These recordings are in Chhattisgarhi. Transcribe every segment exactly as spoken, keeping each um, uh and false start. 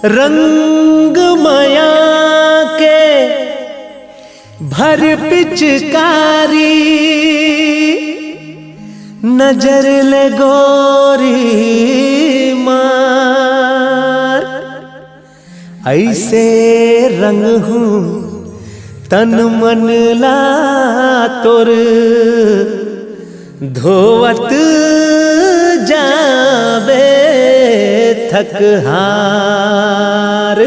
रंग मया के भर पिचकारी, नजर ले गोरी मार। ऐसे रंग हूँ तन मन ला तोर, धोवत जाबे थक हार।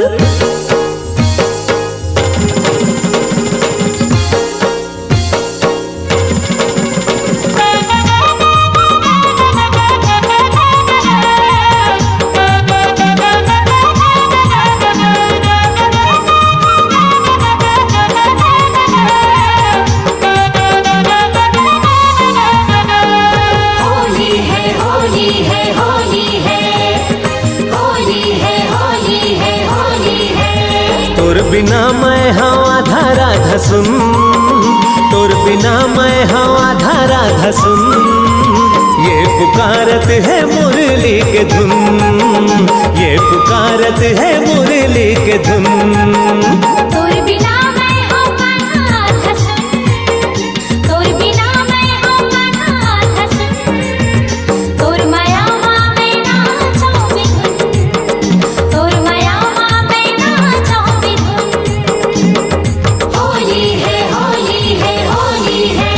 तोर बिना मैं हँव आधा राधा सुन, तोर बिना मैं हँव आधा राधा सुन। ये पुकारत है मुरली के धुन, ये पुकारत है मुरली के धुन। तोर बिना मैं हँव आधा सुन, तोर बिना मैं हँव आधा सुन। तोर मया मा मैं नाचँव बिधुन, तोर मया मा मैं नाचँव बिधुन। होली है, होली है, होली है।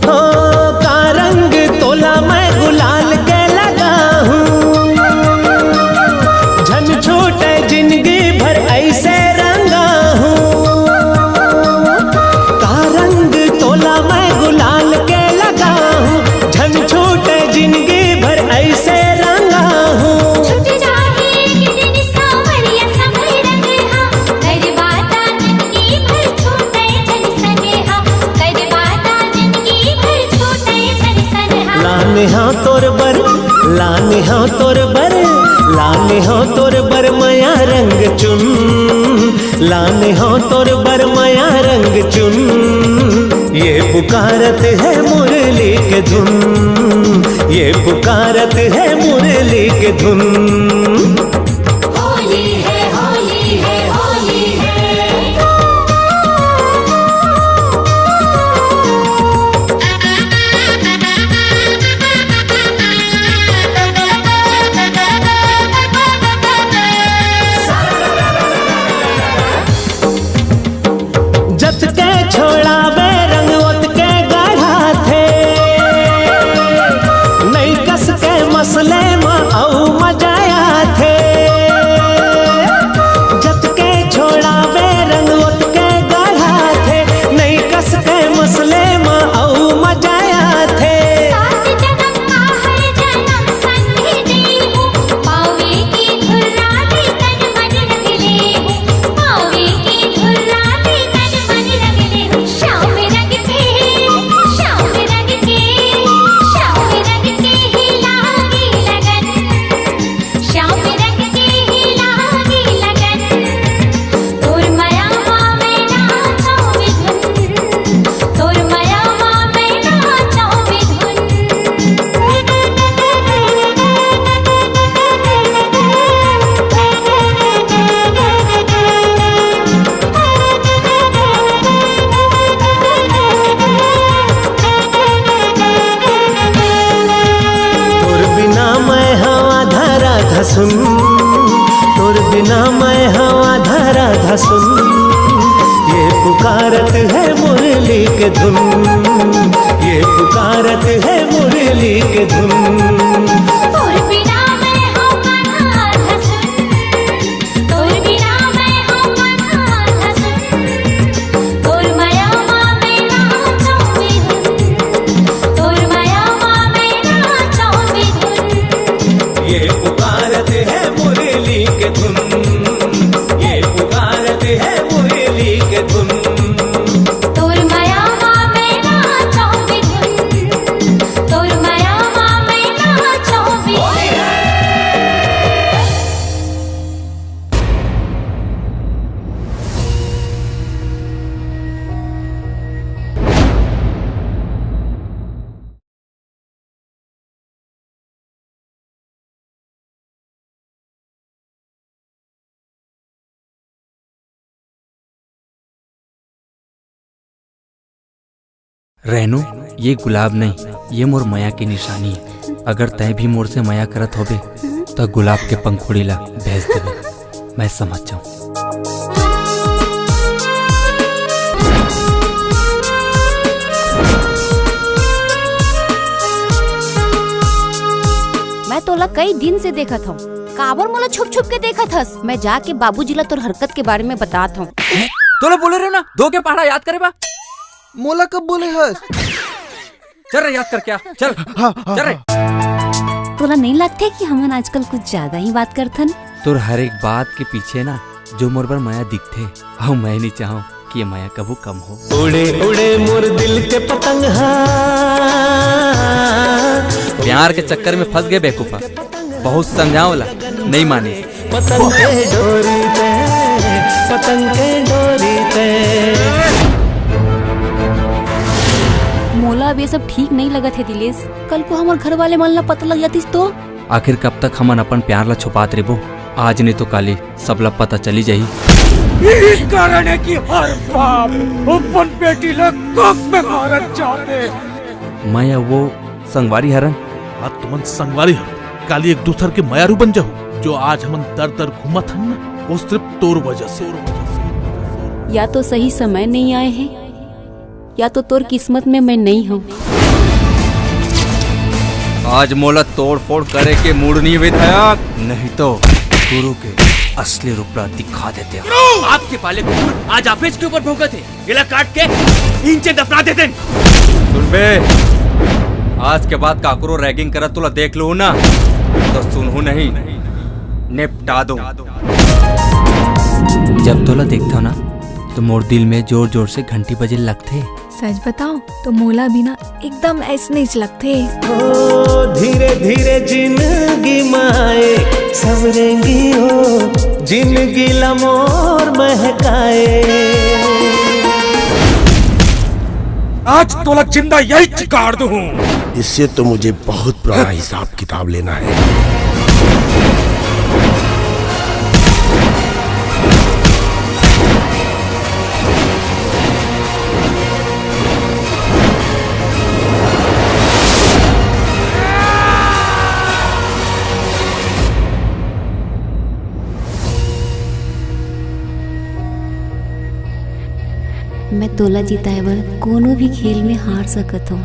ओ, का रंग तोला मैं गुलाल के लगाहूँ, झन छूटे जिंदगी भर ऐसे रंगाहूँ। का रंग तोला मैं गुलाल के लगाहूँ, झन छूटे जिंदगी भर ऐसे रंगाहूँ। छूट जाही एक दिन साँवरिया संभल रंग हा, कर बाता जिंदगी भर छूटे झन सनेहा, कर बाता जिंदगी भर छूटे झन सनेहा। लाने हँव तोर बर, लाने हँव तोर बर, लाने हँव तोर बर मया रंग चुन, लाने हँव तोर बर मया रंग चुन। ये पुकारत है मुरली के धुन, ये पुकारत है मुरली के धुन। होली है, होली है, होली है। जतके छोड़ाबे रंग ओतके गढ़ाथे, नई कस के मसले म अउ मजा आथे। जतके छोड़ाबे रंग ओतके गढ़ाथे, नई कस के मसले म अउ मजा आथे। सात जनम का हर जनम संगी देहू, पावे के धुर्रा भी तन मन रंग लेहू, पावे के धुर्रा भी तन मन रंग लेहू। श्याम रंग के, श्याम रंग के, श्याम रंग के ही लागी लगन, श्याम रंग के ही लागी लगन। तोर मया मा मैं नाचँव बिधुन, तोर मया मा मैं नाचँव बिधुन। तोर बिना मैं हँव आधा राधा सुन, तोर बिना मैं हँव आधा राधा सुन। ये पुकारत है मुरली के धुन, ये पुकारत है मुरली के धुन। तोर बिना मैं हँव आधा सुन, तोर बिना मैं हँव आधा सुन। तोर मया मा मैं नाचँव बिधुन, तोर मया मा मैं नाचँव बिधुन। ये पुकारत है मुरली के धुन, ये पुकारत है मुरली के धुन। तोर मया मा मैं नाचँव बिधुन, तोर मया मा मैं नाचँव बिधुन। रेनू, ये गुलाब नहीं, ये मोर मया के निशानी हे। अगर तैं भी मोर से मया करत होबे, त गुलाब के पंखुड़ी ला भेज देबे, मैं समझ जाऊं। मैं तोला कई दिन से देखत हूँ, काबर मोला छुप छुप के देखत हस? मैं जाके बाबूजी ला तोर हरकत के बारे में बतात हूँ। तोला बोले रहे ना, दो के पहाड़ा याद करे बा। मोला कब बोले हस? चल रे, याद करके आ, चल। हाँ, हाँ, चल रे। हाँ। तोला नहीं लगते कि हमन आजकल कुछ ज्यादा ही बात करथन? तोर हर एक बात के पीछे ना जो मोर बर मया दिखथे, अउ मैं नहीं चाहूँ कि ये मया कभू कम हो। उड़े उड़े मोर दिल के पतंग हा। प्यार के चक्कर में फंस गए बेवकूफा, बहुत समझावला, नहीं माने। पतंग के डोरी ते, पतंग के डोरी ते। मोला अब ये सब ठीक नहीं लगत हे दिलेश। कल को हमर घर वाले मन ला पता लग जातिस तो? आखिर कब तक हमन अपन प्यार ला छुपात रेबो? आज नहीं तो काली सबला पता चली जाही। यही कारण है कि हर बाप अपन बेटी ला कोख में मारत जाते। मैं वो संगवारी हरन। हाँ, तुमन संगवारी हरन। काली एक दूसर के मयारू बन जाहू। जो आज हमन दर दर घूमत हन ना, वो सिर्फ तोर वजह से। या तो सही समय नहीं आए हे, या तो तोर किस्मत में मैं नहीं हूँ। आज मोला तोड़फोड़ करे के मूड नहीं विधायक, नहीं तो गुरु के असली रूप ला दिखा देते। आपके पाले कुकुर आज आप के ऊपर भौंकत हे। एला काट के नीचे दफना देते। सुन बे, आज के बाद काकरो रैगिंग करत तोला देख लूं ना, तो सुनहूं नहीं, निपटा दूं। जब तोला देखता ना, तो मोर दिल में जोर जोर से घंटी बजे लगथे। सच बताओ तो मोला भी ना एकदम ऐसनेच लगथे। ओ, धीरे धीरे जिंदगी माए, संवरेंगी ओ, जिंदगी ला मोर महकाए। आज तोला जिंदा यही चिकाड़ दूं। इससे तो मुझे बहुत पुराना हिसाब किताब लेना है। मैं तोला जिताए बर कोनो भी खेल में हार सकत हूँ,